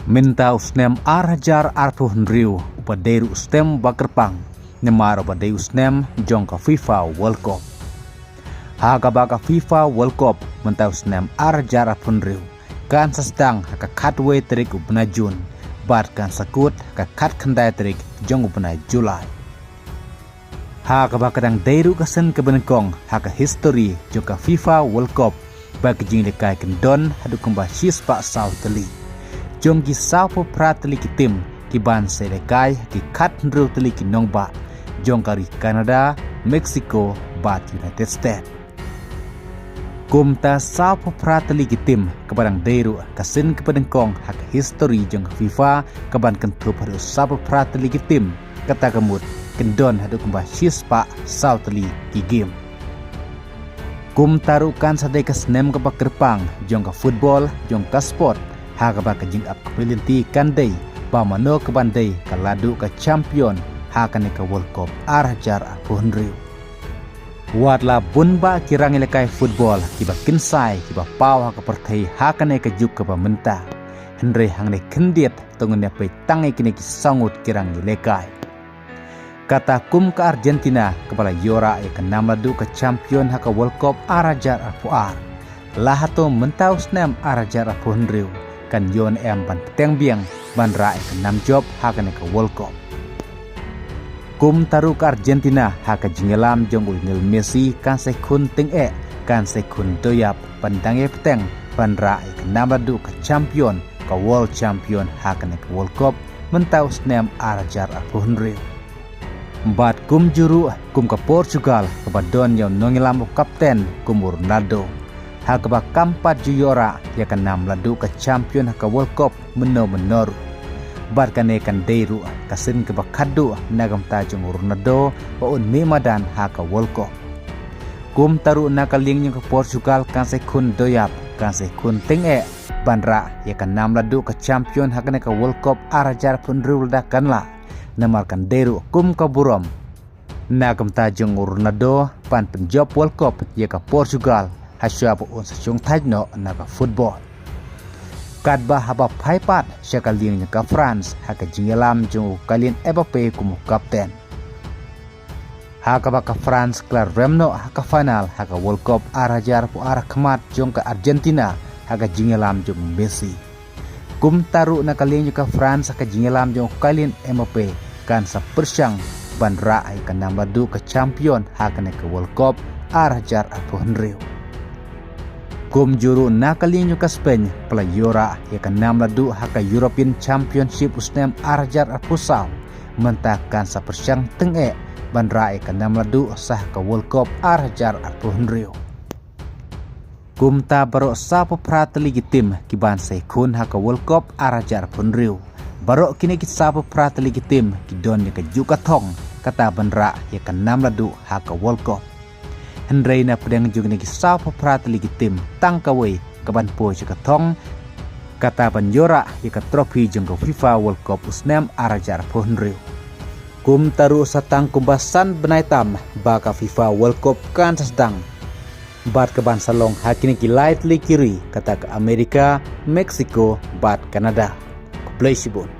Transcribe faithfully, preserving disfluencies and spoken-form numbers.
Mynta u snem ar hajar arphew hynriew u ba dei ruh u snem ba kyrpang, namar u ba dei u snem jong ka FIFA World Cup. Ha kaba ka FIFA World Cup mynta u snem ar hajar arphew hynriew kan sa sdang ha ka khatwei tarik u bnai Jun, bad kan sa kut ha ka khatkhyndai tarik jong u bnai Julai. Ha kaba ka dang dei ruh ka sien kaba nyngkong ha ka histori jong ka FIFA World Cup ba ki jingïalehkai kin don haduh kumba shispah saw tylli jong ki sawphew phra tylli ki tim ki ban sa ïalehkai ha ki khathynriew tylli ki nongbah jong ka ri Canada, Mexico bad United States. Kumta sawphew phra tylli ki tim kaba dang dei ruh ka sien kaba nyngkong ha ka histori jong ka FIFA kaban kynthup haduh sawphew phra tylli ki tim, kata ka mut kin don haduh kumba shispah saw tylli ki game. Kumta ruh kan sa dei ka snem kaba kyrpang jong ka football, jong ka sport, ha kaba ka jingap ka pyrthei kan dei ba mano kaban dei ka la duh ka champion ha kane ka World Cup ar hajar arphew hynriew. Wat la bun bah ki rangïalehkai football kiba kynsai kiba paw ha ka pyrthei ha kane ka juk kaba mynta, hynrei hangne khyndiat to ngin ïa peit tang ïa kine ki saw ngut ki rangïalehkai. Kata kum ka Argentina kaba la ïoh rah ïa ka nam la duh ka champion ha ka World Cup ar hajar arphew ar. La hato mynta u snem ar hajar arphew hynriew kan ïoh ne em ban bteng biang ban rah ïa ka nam jop ha kane ka World Cup? Kumta ruh ka Argentina ha ka jingïalam jong u Lionel Messi kan sa khun tyngeh, kan sa khun doïap ban dang ïa bteng ban rah ïa ka nam la duh ka champion, ka world champion ha kane ka World Cup mynta u snem ar hajar arphew hynriew. Bad kumjuh ruh kum ka Portugal kaba don ïa u nongïalam u kapten kum u Ronaldo, ha kaba kam pat ju ïoh rah ïa ka nam la duh ka champion ha ka World Cup mynno mynno ruh. Bad kane kan dei ruh ka sien kaba khatduh na ka bynta jong u Ronaldo ba un mih madan ha ka World Cup. Kumta ruh na ka liang jong ka Portugal kan sa khun doïap, kan sa khun tyngeh ban rah ïa ka nam la duh ka champion ha kane ka World Cup ar hajar arphew hynriew lada kan lah. Namar kan dei ruh kum ka burom na ka bynta jong u Ronaldo ban pynjop World Cup ïa ka Portugal ha shuwa ba un sa shong thait noh na ka football. Katba haba phai pat sha ka liang jong ka France ha ka jingïalam jong u Kylian Mbappe kum u kapten, ha kaba ka France ka la rem noh ha ka final ha ka World Cup ar hajar arphew ar ha khmat jong ka Argentina ha ka jingïalam jong u Messi. Kumta ruh na ka liang jong ka France ha ka jingïalam jong u Kylian Mbappe kan sa pyrshang ban rah ïa ka nam la duh ka champion ha kane ka World Cup ar hajar arphew hynriew. Kumjuh ruh na ka liang jong ka Spain ba la ïoh rah ïa ka nam la duh ha ka European Championship u snem ar hajar arphew saw, mynta kan sa pyrshang tyngeh ban rah ïa ka nam la duh sa ha ka World Cup ar hajar arphew hynriew. Kumta baroh sawphew phra tylli ki tim ki ban sa ïakhun ha ka World Cup ar hajar arphew hynriew. Baroh kine ki sawphew phra tylli ki tim ki don ïa kajuh ka thong kata ban rah ïa ka nam la duh ha ka World Cup. Hynrei na pdeng jong kine ki sawphew phra tylli ki tim tang kawei ka ban poi sha ka thong kata ban ïoh rah ïa ka trophy jong ka FIFA World Cup u snem ar hajar arphew hynriew. Kumta ruh sa tang kumba san bnai tam ba ka FIFA World Cup kan sa sdang, bad ka ban sa long ha kine ki lai tylli ki ri kata ka Amerika, Mexico bad Canada. Khublei shibun.